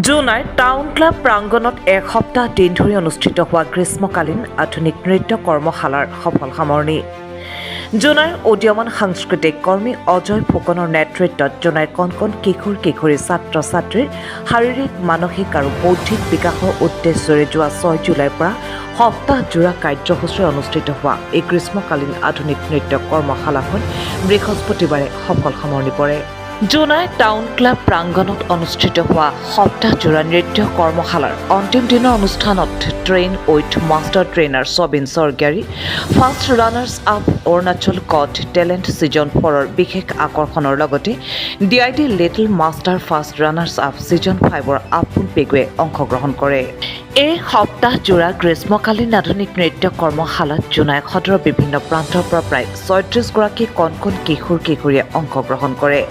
জোনাইৰ town club প্ৰাংগণত এসপ্তাহ দিন ধৰি অনুষ্ঠিত হোৱা গ্ৰীষ্মকালীন আধুনিক নৃত্য কৰ্মশালাৰ সফল সামৰণি। জোনাইৰ উদীয়মান সাংস্কৃতিক কৰ্মী অজয় ফুকনৰ নেতৃত্বত জোনাইৰ কণ কণ কিশোৰ কিশোৰী, ছাত্ৰ ছাত্ৰীৰ শাৰীৰিক, মানসিক আৰু বৌদ্ধিক বিকাশৰ উদ্দেশ্যৰে যোৱা 6 জুলাইৰ পৰা সপ্তাহজোৰা কাৰ্যসূচীৰে অনুষ্ঠিত হোৱা এই গ্ৰীষ্মকালীন আধুনিক নৃত্য কৰ্মশালাখন বৃহস্পতিবাৰে সফল সামৰণি পৰে। জোনাই টাউন ক্লাব প্ৰাংগণত অনুষ্ঠিত হোৱা সপ্তাহজোৰা নৃত্য কৰ্মশালাৰ অন্তিম দিনৰ অনুষ্ঠানত train with master trainer Sabin Swargiary, first runners up Arunachal goat talent season 4ৰ বিশেষ আকৰ্ষণৰ লগতে DID little master first runners up season 5ৰ আপোন পেগুৱে অংশগ্ৰহণ কৰে। এই সপ্তাহজোৰা গ্ৰীষ্মকালীন আধুনিক নৃত্য কৰ্মশালাত জোনাই সদৰৰ বিভিন্ন প্ৰান্তৰ পৰা প্ৰায় 36গৰাকী কণ কণ কিশোৰ কিশোৰীয়ে অংশগ্ৰহণ কৰে।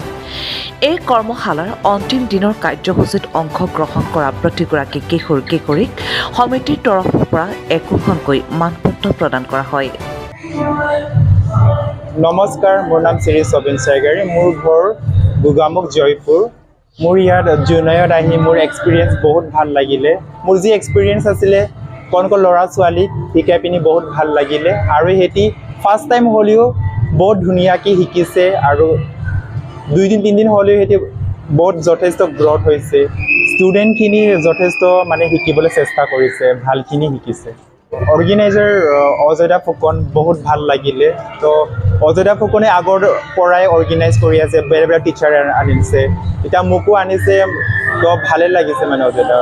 এই কৰ্মশালাৰ অন্তিম দিনৰ কাৰ্যসূচীত অংশগ্ৰহণ কৰা প্ৰতিগৰাকী কিশোৰ কিশোৰীক সমিতিৰ তৰফৰ পৰা একোখনকৈ মানপত্ৰ প্ৰদান কৰা হয়। নমস্কাৰ, মোৰ নাম শ্ৰী চবিন স্বৰ্গীয়াৰী। মোৰ ঘৰ গোগামুখ, জয়পুৰ। মোৰ ইয়াত জোনাইত আহি মোৰ এক্সপিৰিয়েঞ্চ বহুত ভাল লাগিলে। মোৰ যি এক্সপিৰিয়েঞ্চ আছিলে, কণ কণ ল'ৰা ছোৱালীক শিকাই পিনি বহুত ভাল লাগিলে আৰু সিহঁতি ফাৰ্ষ্ট টাইম হ'লেও বহুত ধুনীয়াকৈ শিকিছে আৰু 2 দিন 3 দিন হ'লেও সিহঁতি বহুত যথেষ্ট গ্ৰ'থ হৈছে। ষ্টুডেণ্টখিনি যথেষ্ট মানে শিকিবলৈ চেষ্টা কৰিছে, ভালখিনি শিকিছে। অৰ্গেনাইজাৰ অজয়দা ফুকন, বহুত ভাল লাগিলে। তো অজয়দা ফুকনে আগৰ পৰাই অৰ্গেনাইজ কৰি আছে, বেলেগ বেলেগ টিচাৰ আনিছে, এতিয়া মোকো আনিছে। তো ভালে লাগিছে মানে অজয়দা।